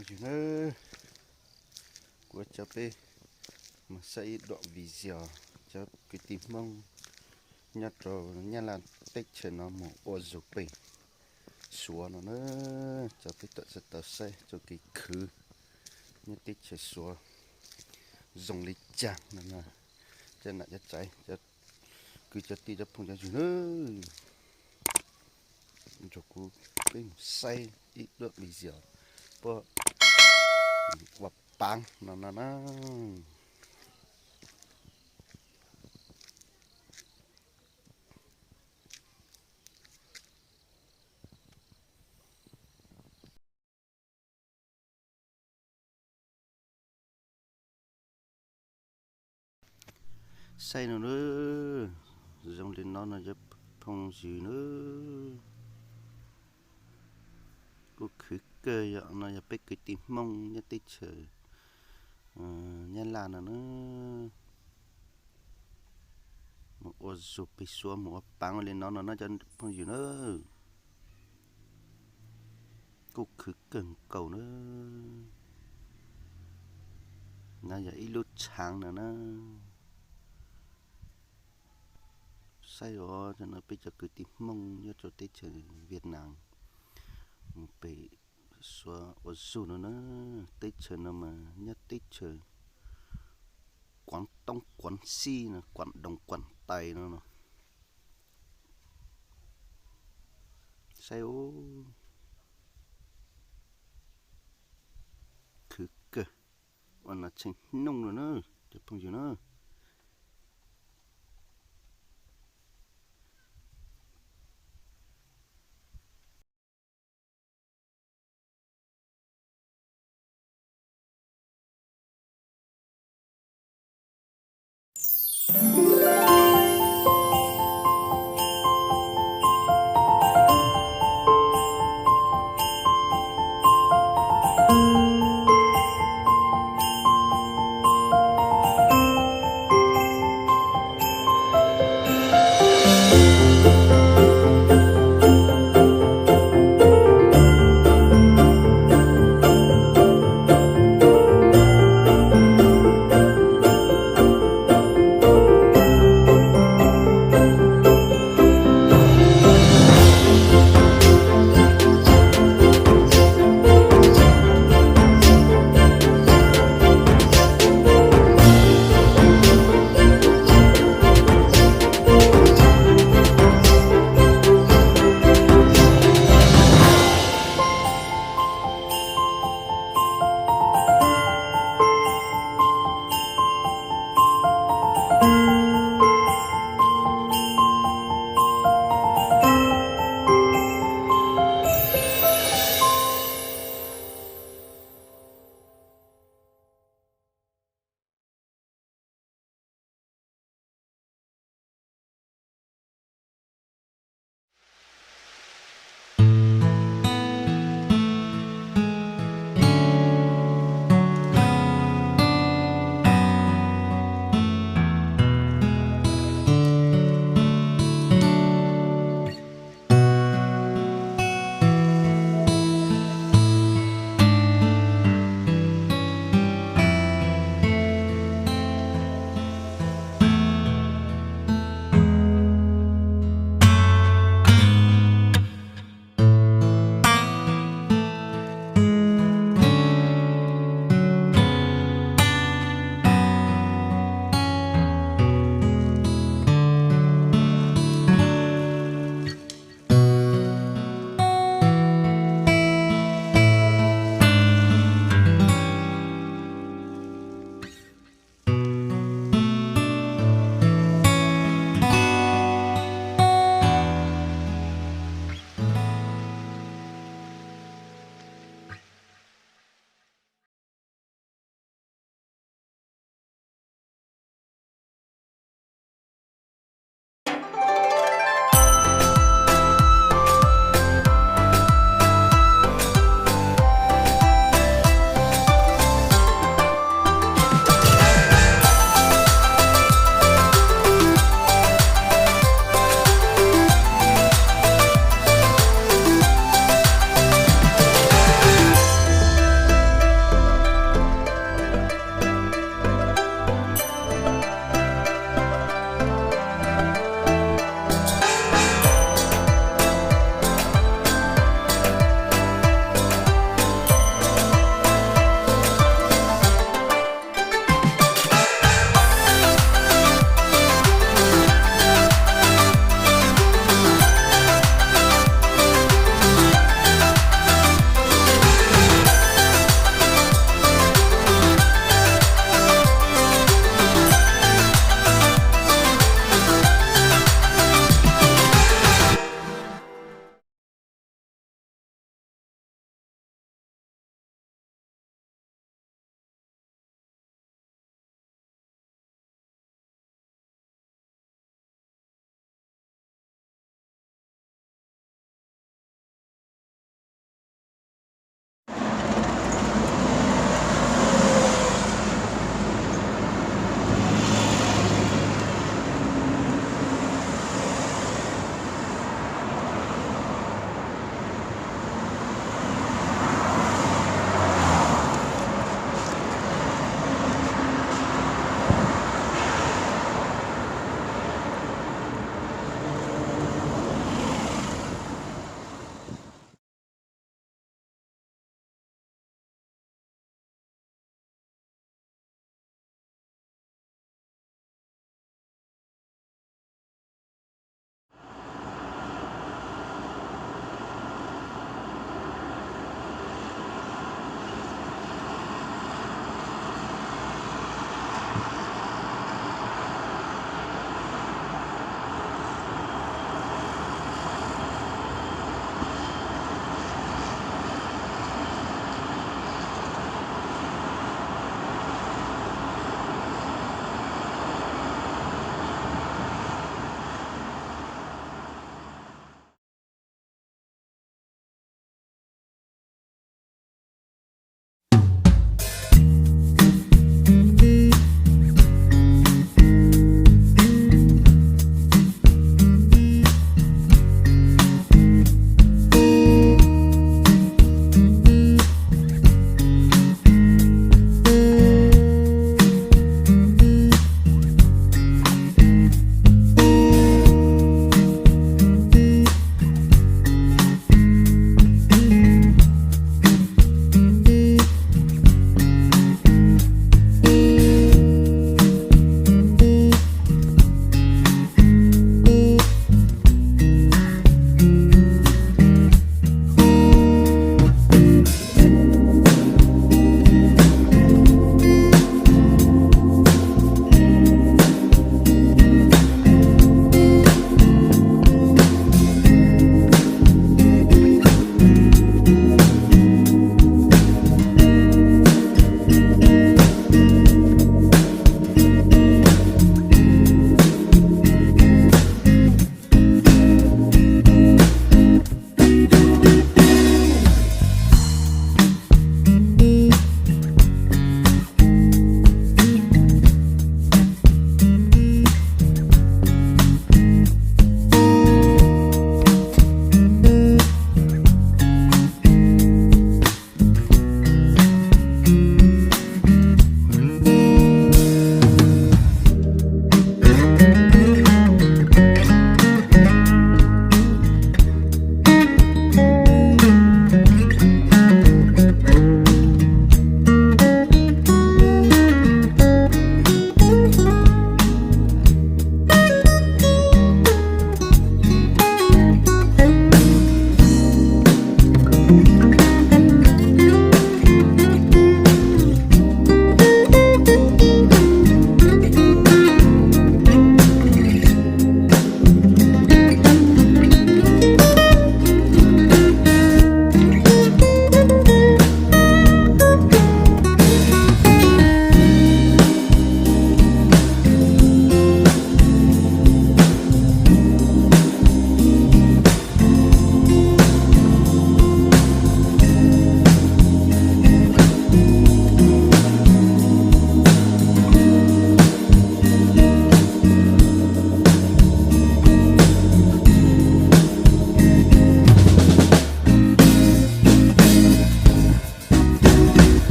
Yog na, kuv coj peb mus saib ib duam video cov kwv tij Hmoob nyob rau Nyab Laj teb chaws no mus ua zug pem Suav no na. Coj peb tawm tsis tau saib txoj kev khwv nyob teb chaws Suav zoo li cas no na. Cov nam cov txaiv, cov kwv cov tij cov phooj cov ywg na, nrog kuv peb mus saib ib duam video puab ua paav no no na. Saib no na, zoo li no no cov phooj ywg na, kuj khwv kawg. Yog no yog peb kwv tij Hmoob nyob teb chaws Nyab Laj no na, mus ua zug pem Suav mus ua paav li no no na cov phooj ywg na. Kuj khwv kawg nkaus na. No yog ib lub tshaav no na. Saib os, no peb cov kwv tij Hmoob nyob rau teb chaws Vietnam mus pem Suav ua zug no na. Teb chaws no mas nyob teb chaws Quảng Tông, Quảng Xi no, Quảng Đồng, Quảng Tây no no. Saib os, khwv kawg. Ua no tshee hnub no na, cov phooj ywg na.